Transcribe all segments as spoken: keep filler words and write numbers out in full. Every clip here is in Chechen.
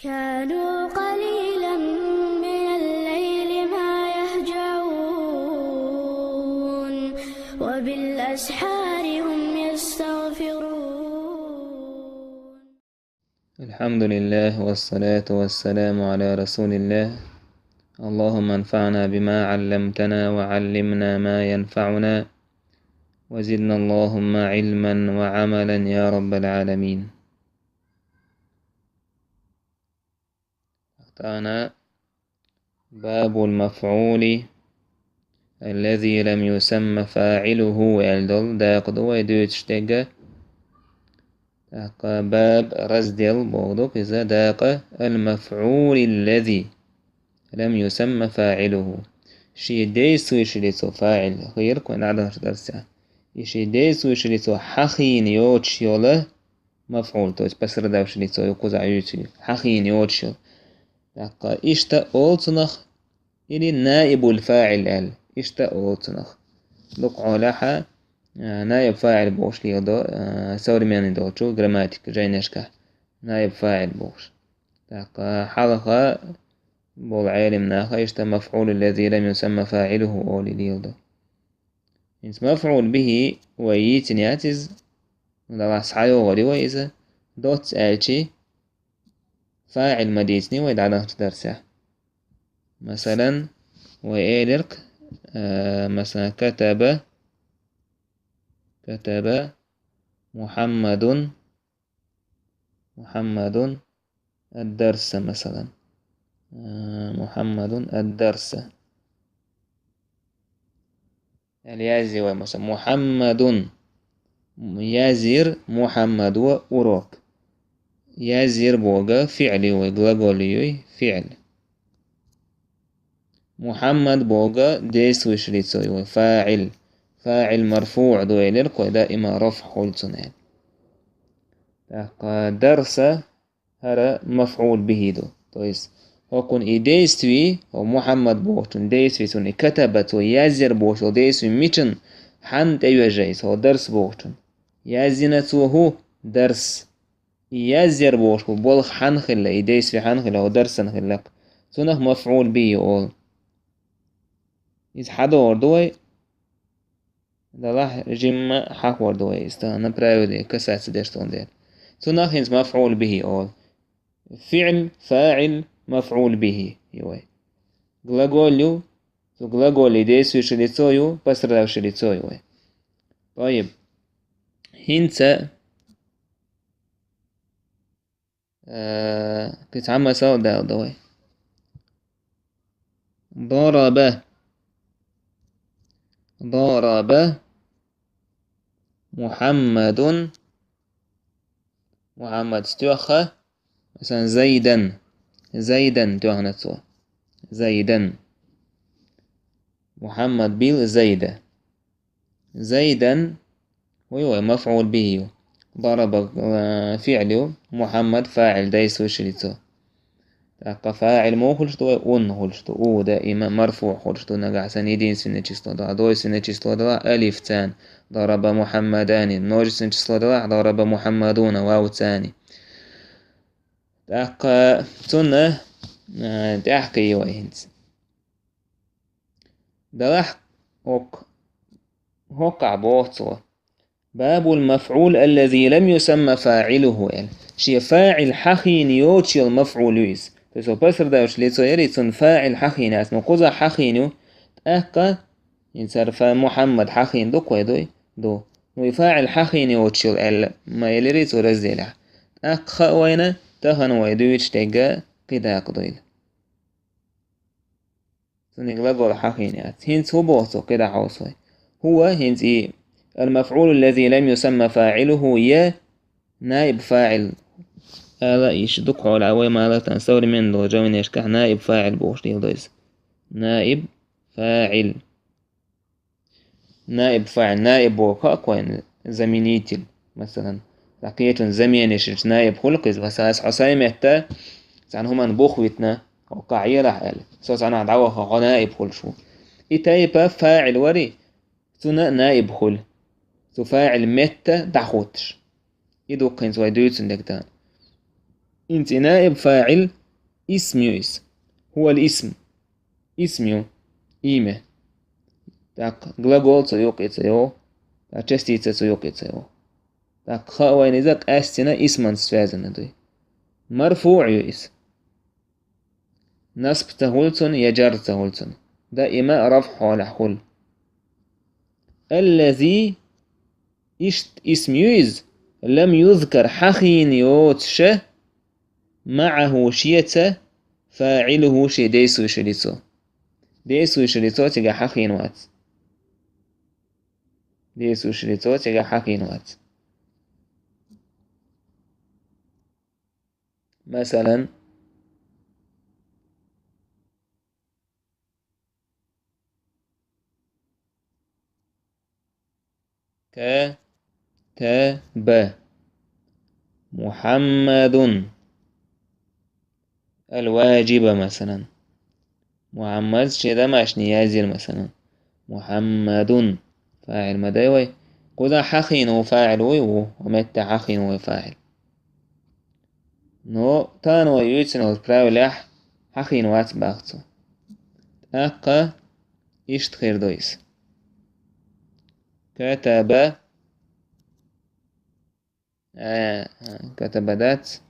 كانوا قليلا من الليل ما يهجعون، وبالأسحار هم يستغفرون. الحمد لله، والصلاة والسلام على رسول الله. اللهم انفعنا بما علمتنا وعلمنا ما ينفعنا، وزدنا اللهم علما وعملا يا رب العالمين. Ахтана باب المفعول الذي لم يسم فاعله аьлла долу дакъа ду вай дуьйцуш дерг. ТӀаккха баб, раздел бохург ду иза, дакъа, المفعول الذي لم يسم فاعله. Шен действующий лицо, фаӀил, хийра вайна дӀадаханчу дарсехь. И шен действующий лицо хьахийна йоцуш йолу мафӀул, то есть пострадавший лицо ю кхузахь юьйцуш, хьахийна йоцуш йолу. ТӀаккха иштта олу цунах или наибул фаӀил аьлла, иштта олу цунах. Дукха хьолахь, а, наиб фаӀил бохуш леладо, а, современный долчу грамматика жайнашкахь, наиб фаӀил бохуш. ТӀаккха хьалха болу Ӏелам наха иштта мафӀулу лази лам юсамма фаӀилуху олий леладо. ХӀинца мафӀул бихи вай йийцина яц иза, ну, далахь схьайогӀур ю вай иза, доцца аьлчи, фаӀил ма дийцинехь вай дӀадаханчу дарсехь. Масалан, вай элира, а, масалан, катаба, катаба Мухьаммадун, Мухьаммадун ад-дарса, масалан. А, Мухьаммадун ад-дарса. Аьлла язйи вай, масалан, Мухьаммадун. Язйира Мухьаммада урок. Язйира бохург фиӀл ю вай, глагол ю вай, фиӀл. Мухьаммад бохург действующий лицо ю вай, фаӀил. ФаӀил марфуӀ ду элира вай, даима рафӀ хуьлу цунна аьлла. ТӀаккха дарса хӀара мафӀул бихи ду. То есть, хӀокхуьнан и действие, хӀо Мухьаммад бохучун действие, цунна и катаба, цо язъяр бохучу действие мичан хьанна тӀевежа иза, хӀо дарс бохучун. Язйина цо хӀу дарс. И язъяр бохуш болх хьанна хилла, и действие хьанна хилла, хӀо дарсан хилла. Цунах мафӀул бихи олу. Иза хьадогӀур ду вай. Далахь жимма хьахор ду вай иза тахана правиле касаться деш долу дела. Цунах хӀинца мафӀул бихи олу. ФиӀл, фаӀил, мафӀул бихи ю вай. Глагол ю, цу глаголе действующий лицо ю, пострадавший лицо ю вай. ТӀайиб. ХӀинца Э, кхин цхьа масал дала ду вай. Дараба. Дараба Мухьаммадун. Мухьаммад стоьхна, масалан, Зайдан. Зайдан тоьхна цо. Зайдан. Мухьаммад бийла Зайда. Зайдан, вай, вай, мафӀул бихи ю. Дараба, э, фиӀл ю, Мухьаммад фаӀил, действующий лицо. ТӀаккха фаӀил муха хуьлуш ду вай, ун хуьлуш ду, у даима марфуӀ хуьлуш ду, нагахь санна единственное число далахь, двойственное число далахь, алиф царна. Дараба Мухьаммадани, множественное число далахь, дараба Мухьаммадуна, вав царна. ТӀаккха цунна, э, тӀаьхьа кхийи вай хӀинца. Далахь хӀокху, хӀокхахь боху цо. Бабул мафӀул аллази лам юсамма фаӀилуху аьлла. Шен фаӀил хьахийна йоцуш йолу мафӀул ю иза. То есть, пострадавшее лицо яри, цунна фаӀил хьахийна яц, но кхузахь хьахийна ю. ТӀаккха, хӀинца хӀара фа-, Мухьаммад хьахийна ду кху вай дуй? Ду. Ну, и фаӀил хьахийна йоцуш йолу аьлла, ма элири цо разделехь. ТӀаккха хаьа вайна, тахана вай дуьйцуш дерг кхидӀа кху дуйла. Цунна глагол хьахийна яц. ХӀинца хӀун боху цо кхидӀа хьовса вай? ХӀува, хӀинца и, ал-мафӀулу ллази лам юсамма фаӀилуху я наиб фаӀил. Ала иша дукха хьолахь вай малатан современный долу жаманешкахь наиб фаӀил бохуш леладо иза. Наиб фаӀил. Наиб фаӀил, наиб боху хаьа вайна, заменитель, масалан. Ткъа кхечун замене йиш йолчу наиб хуьлу-кх иза, масалан, аса хьо сайн метта цхьана хӀуманна бух витина, хӀокхахь елахь аьлла. Со цхьанхьа дӀаваха хьо наиб хуьлуш ву. И тайпа фаӀил вари, цунна наиб хуьлу. Цу фаӀил метта дӀахӀуттуш. И ду-кх хӀинца вай дуьйцун дерг тахана. ХӀинца и наиб фаӀил исм ю иза. هو الاسم. Исм ю. Имя. ТӀаккха глагол цо юкъе ца йогӀу. ТӀаккха частица цо юкъе ца йогӀу. ТӀаккха хаьа вайна иза къаьстина исманца связанный дуй. МарфуӀ ю иза. Насб ца хуьлу цунна, я джарр ца хуьлу цунна. Даима рафӀ хьолехь хуьлу. الذي, иштта исм ю иза, لم يذكر, хьахийна йоцуша, معه, шеца, فاعله, шен действующее лицо. Действующее лицо цигахь хьахийна вац. Действующее лицо цигахь хьахийна вац. Масалан, كتب محمد الواجب, масалан. Мухьаммад шен домашний яздира, масалан. محمد. ФаӀил ма дай вай. Кхузахь хьахийна ву фаӀил вуй ву, ва метта хьахийна ву вай фаӀил. Но тахана вай юьйцина волчу правилехь хьахийна вац боху цо. ТӀаккха иштта хир ду иза. كتب. Э, كتب дац.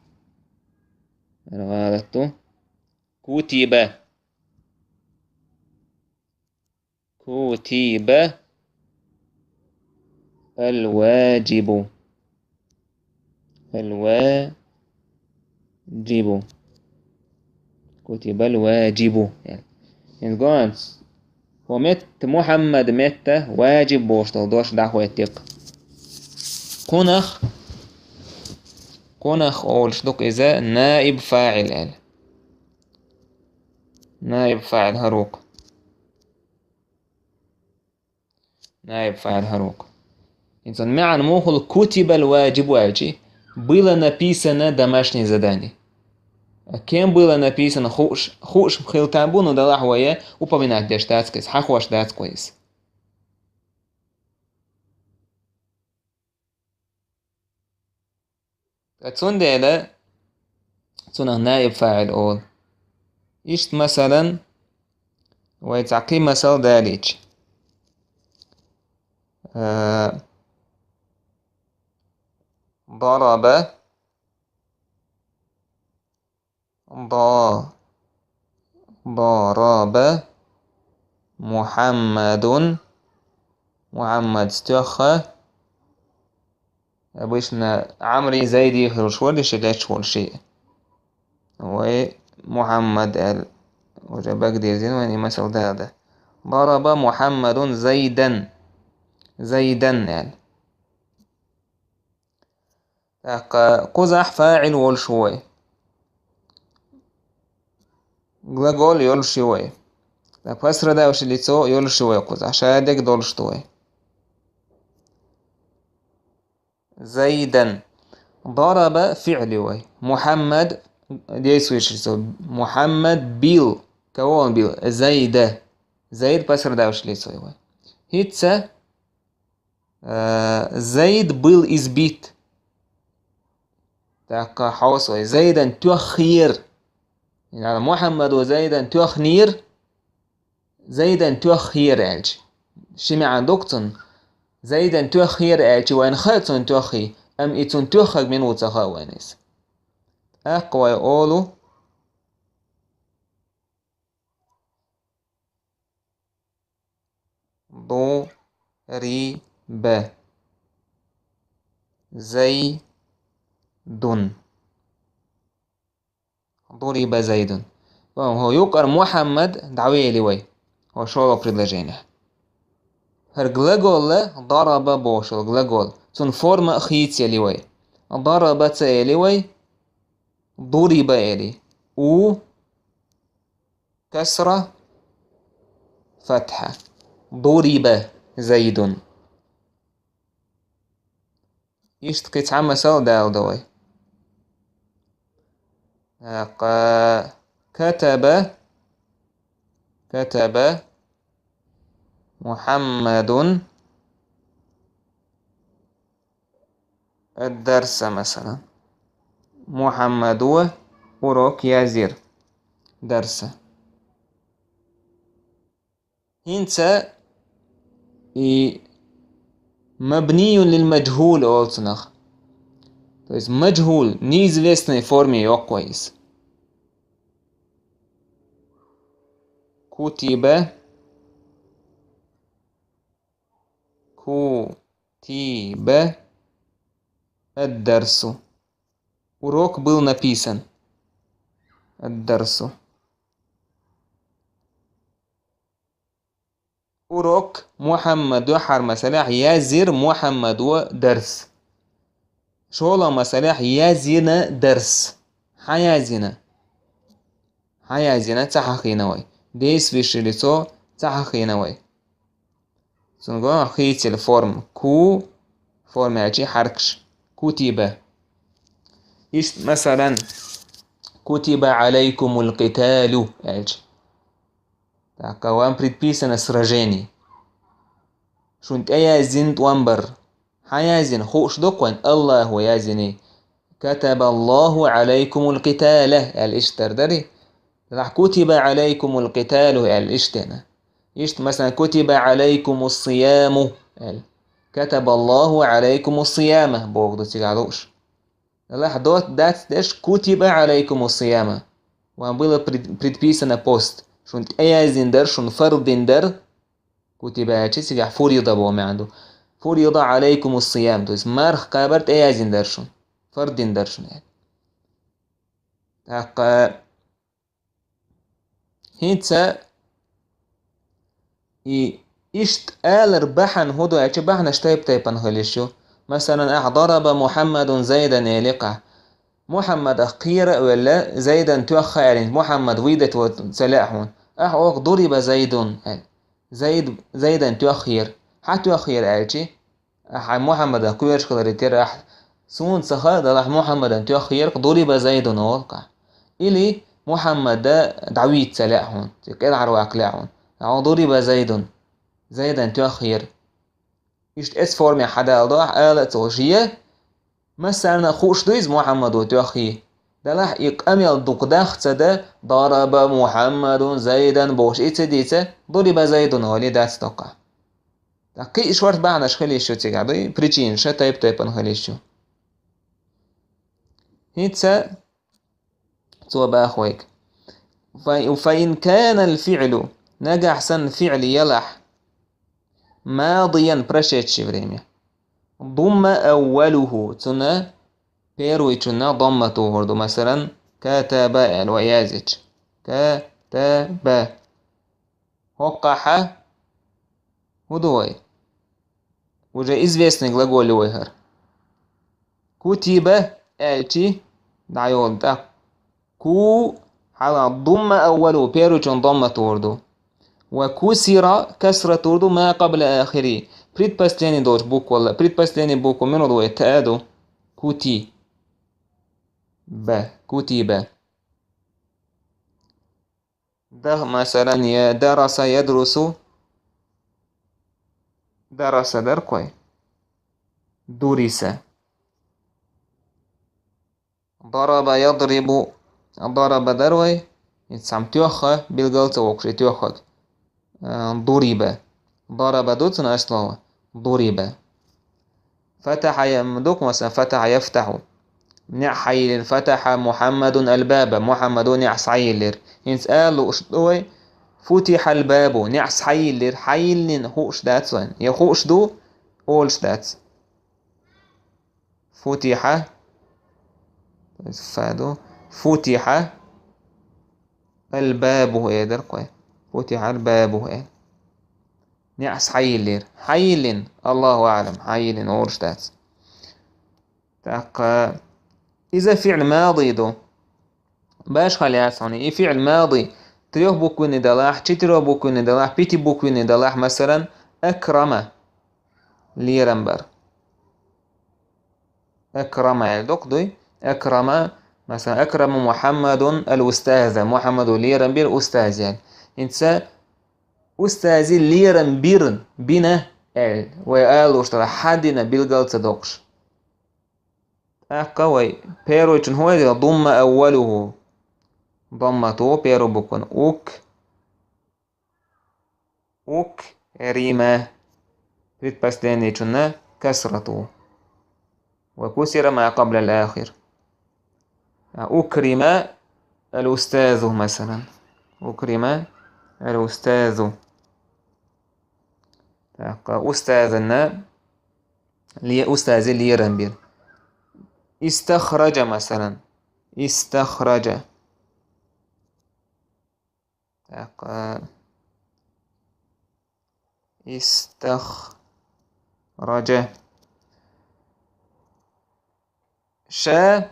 ГӀалат ду. كتب. كتب الواجب. الواجب. كتب الواجب. ХӀинца гонца. Ва метта, Мухьаммад метта, ваджиб бохуш долу дош дӀахӀоьттира. Кхунах, кхунах олуш ду-кх иза наиб фаӀил аьлла. Наиб фаӀил хӀара ву-кх. Наиб фаӀил хӀара ву-кх. ХӀинца маьӀна муха хуьлу كتب الواجب аьлчи, было написано домашнее задание. Кем было написано хууш, хууш хила там бу, но далахь вай упоминать деш дац-кх иза, хьахош дац-кх вай иза. Ткъа цундела цунах наиб фаӀил олу. Иштта, масалан, вай цхьа кхин масал далийча. Э, ضرب. До-, ضرب محمد. Мухьаммад стоьхна. Обычно Ӏамри, Зайди хир волуш вара, ши лечкъаш волу шиъ. Вай Мухьаммад аьлла. Уже бага дирзина вайна и масал дала дан. ضرب محمد زيدا. زيدا аьлла. ТӀаккха кхузахь фаӀил волуш ву вай. Глагол йолуш ю вай. ТӀаккха пострадавшее лицо йолуш ю вай кхузахь. Ша дерг долуш ду вай. زيدا. ضرب фиӀл ю вай. Мухьаммад действующее лицо. Мухьаммад бил. Кого он бил? Зайда. Зайд пострадавшее лицо ю вай. ХӀинца Э, Зайд был избит. ТӀаккха хьовса вай. Зайдан тоьхнера. Яъни Мухьаммада Зайдан тоьхнера. Зайдан тоьхнера аьлча. Ши маьӀна ду-кх цунна. Зайдан тоьхнера аьлча, вайна хаьа цунна тоьхний, амма и цунна тоьхнарг мила ву ца хаьа вайна иза. ТӀаккха вай олу. ضرب زيد. ضرب زيد. ХӀо юкъара Мухьаммад дӀавели вай. ХӀо шолгӀа предложени. ХӀара глагол ضرب бохуш йолу глагол. Цунна форма хийцаели вай. ضرب ца эли вай. ضرب эли. У Касра, фатхьа. ضرب زيد. Иштта кхин цхьа масал дала дан вай. ТӀаккха كتب, كتب محمد الدرس, масалан. Мухьаммадо урок язйир дарса. ХӀинца и мабниюн лил маджхул олу цунах. То есть маджхул, неизвестной форме йоккху вай иза. Кутиба. Кутиба ад-дарсу. Урок был написан. Ад-дарсу. Урок Мухьаммадо, хӀара масалехь, язйира Мухьаммадо дарс. ШолгӀа масалехь, язйина дарс. Хьан язйина? Хьан язйина, ца хьахийна вай. Действующий лицо ца хьахийна вай. Цуьнга хийцаелла форма. Ку форма аьлча хьаркаш. Кутиба. Иштта, масалан, кутиба Ӏалайкумул къиталу аьлча. ТӀаккха вам предписано сражение. Шуна тӀеязйина тӀом бар. Хьан язйина? Хууш ду-кх вайн, Аллахо язйина. Катабаллаху Ӏалайкумул къитала аьлла иштта дар дарий? Делахь кутиба Ӏалайкумул къиталу аьлла иштта дена. Иштта, масалан, кутиба Ӏалайкумус сияму аьлла. Катабаллаху Ӏалайкумус сияма бохург ду цигахь лууш. Делахь доцца дац деш кутиба Ӏалайкумус сияма. Вам было пред-, предписано пост. Шуна тӀеязйина дара, шуна фарз дина дара. Кутиба аьлча цигахь фурида боху маьӀна ду. Фурида Ӏалайкумус сиям, то есть марха кхабар тӀеязйина дара шуна. Фарз дина дара шуна аьлла. ТӀаккха хӀинца и иштта алар бахьана хӀун ду аьлча, бахьанаш тайп-тайпана хила йиш ю. Масалан, ахь дараба Мухьаммадун Зайдан элира-кх ахь. Мухьаммадах кхера а велла, Зайдан тоьхна аьлла, Мухьаммад выдать ву ца лаьа хьуна. Ахь олу-кх дуриба Зайдун аьлла. Зайд, Зайдан тоьхнера. Хьан тоьхнера аьлча, ахь хьайн Мухьаммадах кхоьруш хиларе терра ахь, суна ца хаьа, делахь Мухьаммадан тоьхнера-кх, дуриба Зайдун олу-кх ахь. Или Мухьаммада дӀавийца ца лаьа хьуна, цуьнан кӀелхьарваккха лаьа хьуна. Ахь олу-кх дуриба Зайдун. Зайдан тоьхнера. Иштта эцу формехь хьадаладо ахь, ала а ца луш, я массарна а хууш ду иза Мухьаммадо тоьхна. Делахь и къамел дукха дах а ца дан, дараба Мухьаммадун Зайдан бохуш и ца дийца, дуриба Зайдун олий дац доккхахь. ТӀаккха кхин а шорта бахьанаш хила йиш ю цигахь, дуй, причинаш а тайп-тайпана хила йиш ю. ХӀинца цо боху вайга. Фа-, фаин канал фиълу, нагахь санна фиъл ялахь, мадиян, прошедшее время. Думма аввалуху, цунна первый чунна домма тухур ду. Масалан, катаба аьлла вай язйича. Катаба. ХӀоккхахьа хӀун ду вай? Уже известный глагол ю вай хӀара. Кутиба аьлчи дӀайолу тӀаккха. Ку хьала думма аввалу, первый чунна домма тухур ду. Ва кусира, касра тухур ду, ма къабла ахири. Предпоследний долчу буквалла. Предпоследний буква мила ду вай? Та ду. Кути. Ба. Кутиба. Да, масалан, я дараса, ядрусу. Дараса дара-кх вай. Дуриса. Дараба ядрибу. Дараба дара вай. И цхьамма тоьхна, билгал ца воккхуш и тоьхнарг. Э, дуриба. Дараба ду цунна асло. Дуриба. Фатаха я-, м, ду-кх, масалан, фатаха яфтаху. НеӀ схьайиллира, фатаха Мухьаммадун аль-баба. Мухьаммадо неӀ схьайиллира. ХӀинца ала лууш ду вай, футихьал бабу. НеӀ схьайиллира. Схьайиллина хууш дац вайн. Я хууш ду, олуш дац. Футиха. Фа ду. Футиха. Аль-бабу эр дара-кх вай. Футиха аль-бабу эр. НеӀ схьайиллира. Схьайиллина. Аллаху аълам. Схьайиллина олуш дац. ТӀаккха иза фиъл мади ду. Башхалла яц хьуна. И фиъл мади трёхбуквенный далахь, четырёхбуквенный далахь, пятибуквенный далахь, масалан, акрама. Лерам бар. Акрама аьлла доккха дуй. Акрама, масалан, акрама Мухьаммадун аль-устаза. Мухьаммадо лерам бира устаз аьлла. ХӀинца устази лерам бира, бина аьлла. Вай ала лууш дара, схьадина билгал ца доккхуш. ТӀаккха вай первыйчун хӀун дела? Думма аввалуху. Дамма ту первый букван. Ук. Укрима. Предпоследнийчунна касра ту. Ва кусира ма къабла ал-ахир. Укрима ал-устазу, масалан. Укрима ал-устазу. ТӀаккха устазана ле-, устази лерам бир. Истахраджа, масалан. Истахраджа. ТӀаккха истахраджа. Ша,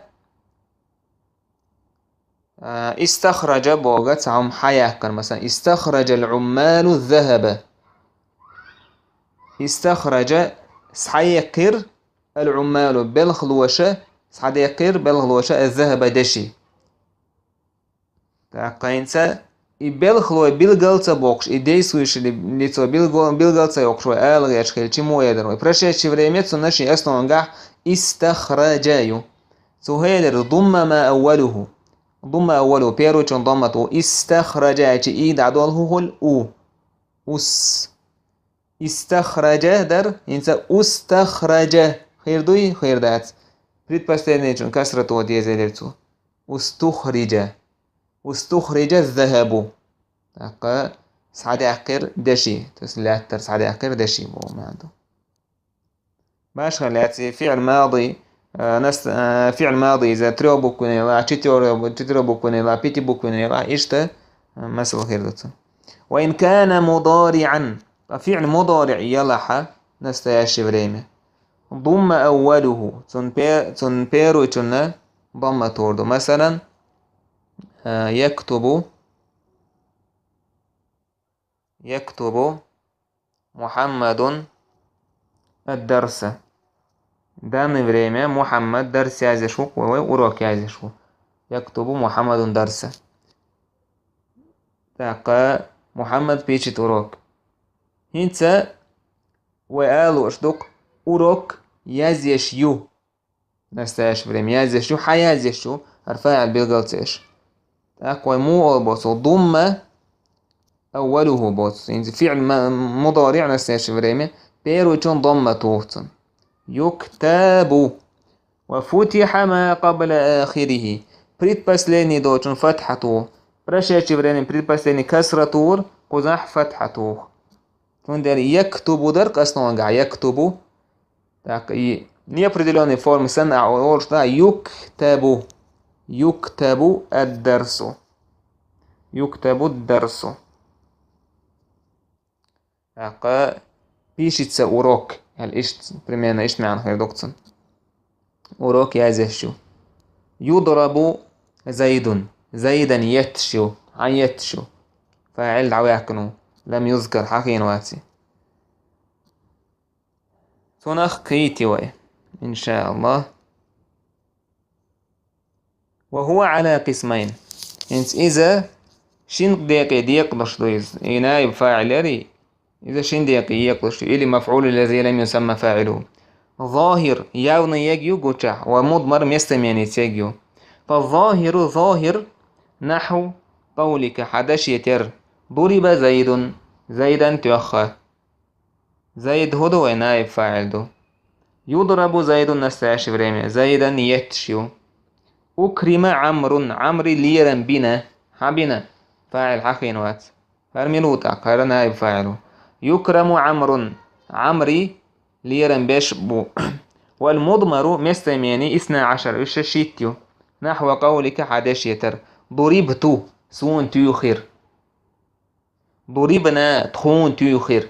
а, истахраджа бохург цхьа хӀума хьаяьккхар, масалан, истахраджа ал-уммалу аз-захаба. Истахраджа, схьаяккхар, ал-уммалу, белхалоша, схьадаьккхар белхалоша, аз-захаба, деши. ТӀаккха хӀинца и белхалой билгал ца бохуш, и действующий ли-, лицо билго-, билгал ца йоккхуш вай ала гӀерташ хилча, муха эр дара вай? Прошедшее время цунна шен основангахь истахраджа ю. Цо хӀун эр дара? Думма ма аввалуху. Думма аввалуху. Первыйчун даммат ву. Истахраджа аьлча, и дӀадолу хӀун хуьлу? У. Ус. Истахраджа дара, хӀинца устахраджа хир дуй, хир дац. Предпоследнийчун касра ту деза элира цо. Устухриджа. Устухриджа аз-захабу. ТӀаккха схьадаьккхар деши. То есть лаьттара схьадаьккхар деши боху маьӀна ду. Башха лаьцна фиӀл мади, а, нас-, а, фиӀл мади иза трёх буквенный ла, четырёх, четырёх буквенный ла, пяти буквенный ла, иштта, а, масал хир ду цун. Ва ин кана мудариӀан. Ткъа фиӀл мудариӀ ялахьа, настоящее время. Думма аввалуху. Цун пе-, цун первыйчунна дамма тор ду. Масалан, а, яктубу. Яктубу Мухаммадун ад-дарса. Данное время Мухаммад дарс язъеш ву, вай урок язъеш ву. Яктубу Мухаммадун дарса. ТӀаккха Мухаммад пишет урок. ХӀинца вай ала лууш ду-кх, урок язъеш ю. Настоящее время язъеш ю, хьан язъеш ю, хӀара фаӀил билгал ца еш. ТӀаккха вай муха олу боху цо? Думма аввалуху боху цо. ХӀинца фиӀл ма-, мудариӀ настоящее время, первыйчун дамма туху цунна. Юктабу. Ва футиха ма къабла ахирихи. Предпоследний долчун фатхьа туху. Прошедшее время предпоследний касра тухура, кхузахь фатхьа туху. Цундела яктубу дара-кх основангахь, яктубу. Так, и неопределённой формы санна ахь олуш ду, юктабу. Юктабу ад-дарсу. Юктабу ад-дарсу. ТӀаккха пишется урок аьлла, иштта, примерно иштта маьӀна хир ду-кх цуьнан. Урок язъеш ю. Юдрабу Зайдун. Зайдан етташ ю. Хьан етташ ю? ФаӀил дӀаваьккхина ву. Лам юзкар, хьахийна вац и. Цунах кхийти вай, иншааллахӀ. Ва хӀува Ӏала къисмайн. ХӀинца иза шин декъе декъалуш ду иза. И наиб фаӀил яри, иза шин декъе екъалуш ду. Или мафӀулу лази лам юсамма фаӀилуху. ЗахӀир, явный ерг ю гучахь, ва мудмар местоименица ерг ю. Фа захӀиру, захӀир, нахьву къавлика, хьан даше тера. Дуриба Зайдун, Зайдан тоьхна. Зайд хӀун ду вай? Наиб фаӀил ду. Юдрабу Зайдун настоящее время. Зайдан етташ ю. Укрима Ӏамрун. Ӏамри лерам бина. Хьан бина? ФаӀил хьахийна вац. ХӀара мила ву тӀаккха? ХӀара наиб фаӀил ву. Юкраму Ӏамрун. Ӏамри лерам беш бу. Вал мудмару местоимени исна Ӏашар. Уьш шийтта ю. Нахьва къавлика, хьан деше тера. Дурибту. Суна туьйхира. Дурибна, тхуна туьйхира.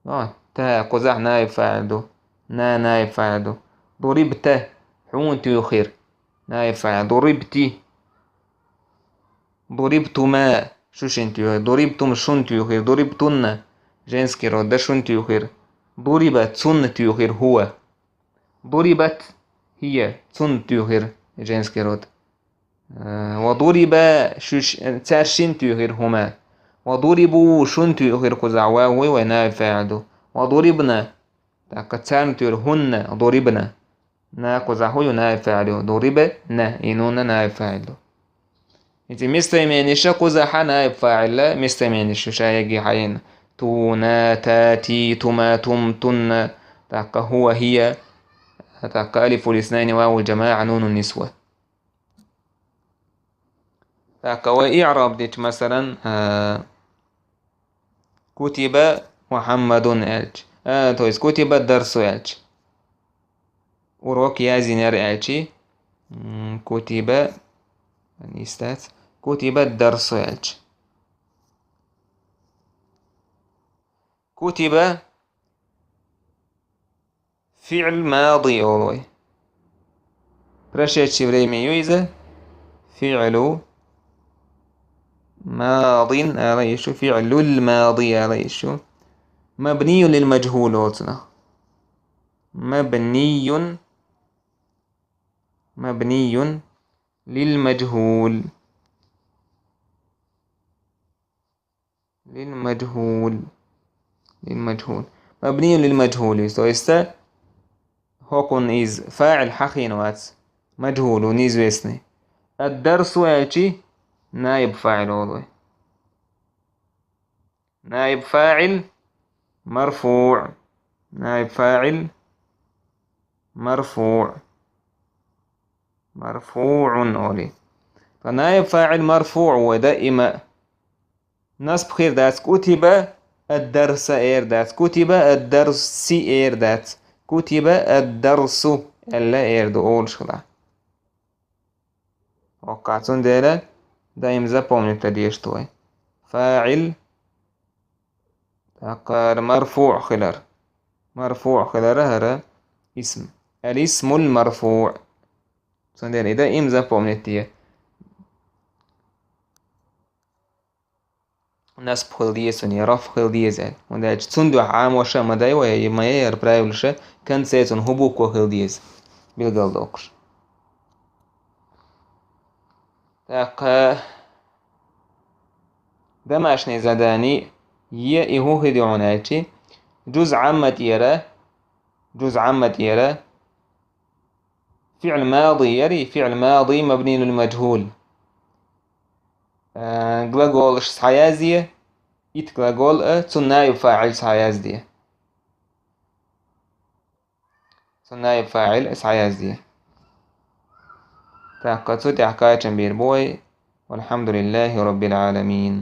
А, та кхузахь наиб фаӀил ду. На наиб фаӀил ду. Дурибта, хьуна туьйхира. Наиб фаӀил. Дурибти. Дурибтума, шу шина туьйхира. Дурибтум, шуна туьйхира. Дурибтунна, женский род, да, шуна туьйхира. Дуриба, цунна туьйхира. ХӀува. Дурибат, хӀия, цунна туьйхира, женский род. Э, ва дуриба, шуьш, э, цаьршинна туьйхира. ХӀума. Ва дурибу, шуна туьйхира кхузахь. Вав вуй вай, наиб фаӀил ду. Ва дурибна, тӀаккха царна туьйхира. ХӀунна дурибна. На, къузахьа хӀун ю наиб фаӀил? Дуриба на, и нун наиб фаӀил ду. ХӀинца местоимениеш къузахьа наиб фаӀил местоимениеш ю ша егги хьаена. Ту, на, та, ти, тума, тум, тунна. ТӀаккха хӀува, хӀия. ТӀаккха алифул иснайни, вавул жамаӀа, нунун нисва. ТӀаккха вай иӀраб дича, масалан, а, кутиба Мухьаммадун аьлча. А, то есть кутиба дарсу аьлча. Урок язйинар аьлчи. М, кутиба, нисдац. Кутиба дарсу аьлча. Кутиба фиӀл мади олу вай. Прошедшее время ю иза. ФиӀлу мадин ала йиш ю, фиӀлул мади ала йиш ю. Мабнийюн лил мажгьул олу цунах. Мабнийюн, мабнийюн лил мажгьул. Лил мажгьул. Лил мажгьул. Мабнийюн лил мажгьул. То есть, хӀокхунна иза фаӀил хьахийна вац. Мажгьул ю, неизвестный. Ад-дарсу аьлчи, наиб фаӀил олу вай. Наиб фаӀил марфуӀ. Наиб фаӀил марфуӀ. МарфуӀун олий. Ткъа наиб фаӀил марфуӀ вай даима. Насб хир дац, кутиба ад-дарса эр дац, кутиба ад-дарси эр дац, кутиба ад-дарсу аьлла эр ду олуш хила. ХӀоккхахь цундела даим запомнить дан дезаш ду вай. ФаӀил, тӀаккха марфуӀ хилар. МарфуӀ хилар хӀара исм. Ал-исмул марфуӀ. Цундела и даим запомнить де. Насб хила деза цунна, я рафӀ хила деза аьлла. ХӀунда аьлча цунна дуьхьа Ӏамоша а ма дай вай, я ма яра правилаша, конце цунна хӀун буква хила деза билгалдоккхуш. ТӀаккха домашнее задание е и хӀун хир ю хьуна аьлчи, жуз Ӏамма тӀера, жуз Ӏамма тӀера, фиӀл мади яри, фиӀл мади мабнийюн лил мажгьул. Э, глаголаш схьаязъе, итт глагол а, цунна наиб фаӀил схьаязъе. Цунна наиб фаӀил схьаязъе. ТӀаккха цу тӀехь кхачам бийр бу вай. Валхьамдулиллахи раббил Ӏаламин.